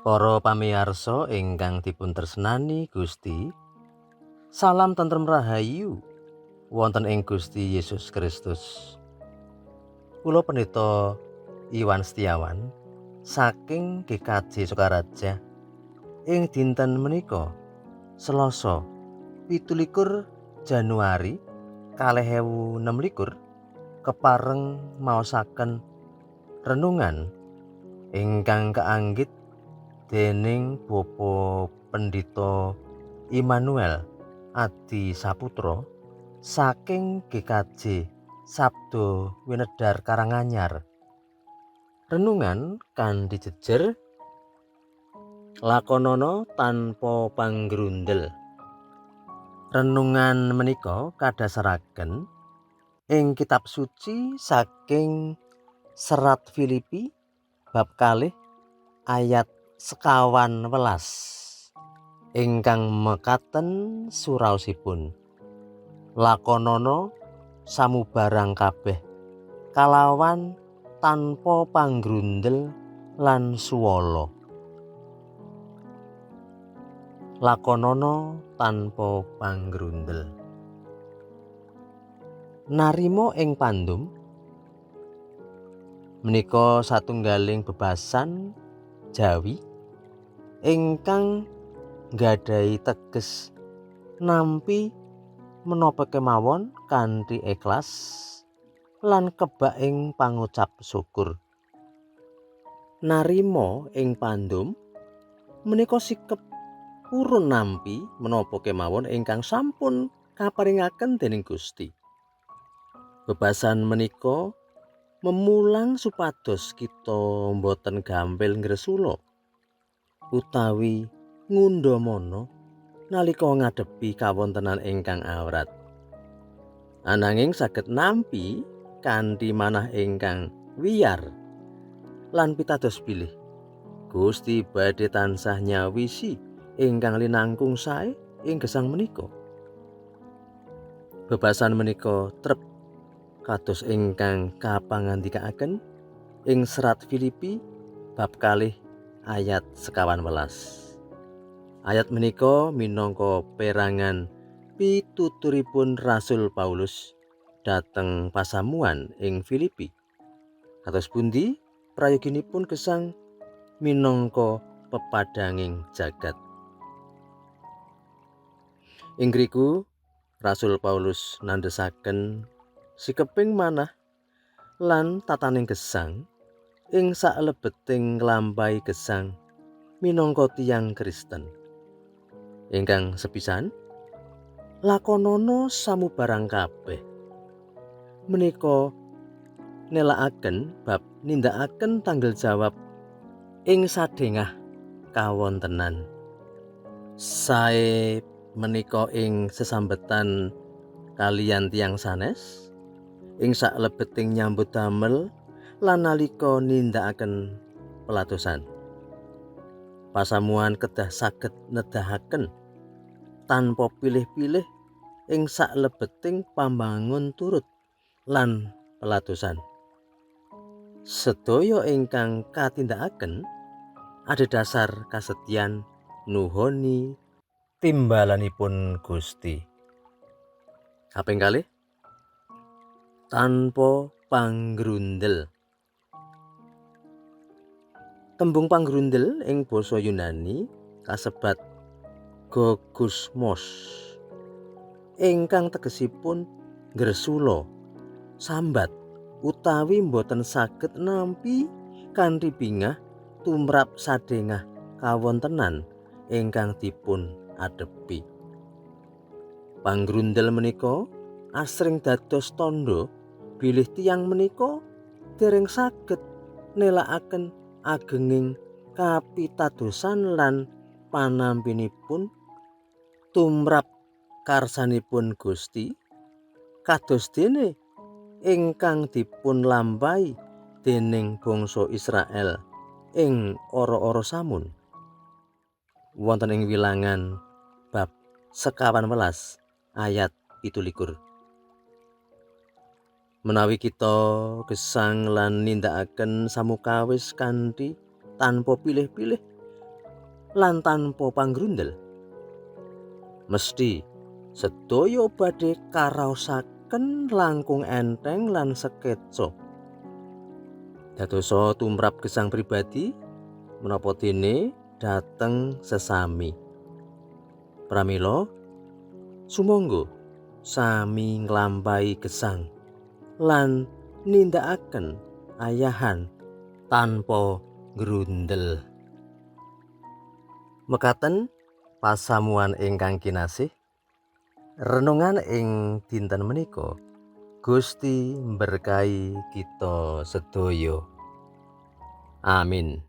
Para pamiyarsa ingkang dipun tresnani Gusti, salam tentrem rahayu wonten ing Gusti Yesus Kristus. Kula Pendeta Iwan Setiawan saking GKJ Sokaraja ing dinten menika Selasa 27 Januari 2026 kepareng maosaken renungan ingkang kaanggit dening Bapak Pendeta Immanuel Adi Saputra saking GKJ Sabdo Winedar Karanganyar. Renungan kanthi jejer lakonana tanpa panggrundel. Renungan menika kadhasaraken ing kitab suci saking Serat Filipi bab 2 ayat 21 ingkang mekaten suraosipun: lakonana samubarang kabeh kalawan tanpa panggrundel lan suwala. Lakonana tanpa panggrundel. Narima ing pandum menika satunggaling bebasan Jawi ingkang nggadahi teges nampi menapa kemawon kanthi ikhlas lan kebak ing pangucap syukur. Narima ing pandum menika sikep purun nampi menapa kemawon ingkang sampun kaparingaken dening Gusti. Bebasan menika memulang supados kita boten gampil ngresula utawi ngundhamana nalika ngadepi kawontenan ingkang awrat. Ananging saged nampi kanthi manah ingkang wiyar lan pitados bilih Gusti badhe tansah nyawisi ingkang linangkung sae ing gesang menika. Bebasan menika trep kados ingkang kapangandikaaken ing Serat Filipi bab 2 ayat 21. Ayat menika minangka perangan pituturipun Rasul Paulus dhateng pasamuan ing Filipi. Kados pundi prayoginipun gesang minangka pepadhanging jagat. Ing griku Rasul Paulus nandhesaken sikeping manah lan tataning gesang ing saklebeting nglampahi gesang minangka tiyang Kristen. Ingkang sepisan, lakonana samubarang kabeh menika nelakaken bab nindakaken tanggel jawab ing sadhengah kawontenan. Sae menika ing sesambetan kaliyan tiyang sanes ing saklebeting nyambut damel lan nalika nindakaken peladosan. Pasamuan kedah saged nedahaken tanpa pilih-pilih ing saklebeting pambangun turut lan peladosan. Sedaya ingkang katindakaken adhedhasar kasetyan nuhoni timbalanipun Gusti. Kaping kalih, tanpa panggrundel. Tembung panggrundel ing basa Yunani kasebat gogusmos ingkang tegesipun ngresula, sambat utawi boten saged nampi kanthi bingah tumrap sadhengah kawontenan ingkang dipun adepi. Panggrundel menika asring dados tandha bilih tiyang menika dereng saged nelakaken agenging kapitadosan lan panampinipun tumrap karsanipun Gusti kados dene ingkang dipun lampahi dening bangsa Israel ing ora-ora samun. Wonten ing Wilangan bab 21 ayat 27. Menawi kita gesang lan nindakaken samukawis kanthi tanpa pilih-pilih lan tanpa panggrundel, mesti sedaya badhe karaosaken langkung enteng lan sekeca. Dadosa tumrap gesang pribadi menapa dene dhateng sesami. Pramila sumangga sami nglampahi gesang lan nindakaken ayahan tanpa ngrundel. Mekaten pasamuan ingkang kinasih, renungan ing dinten menika Gusti mberkahi kita sedaya. Amin.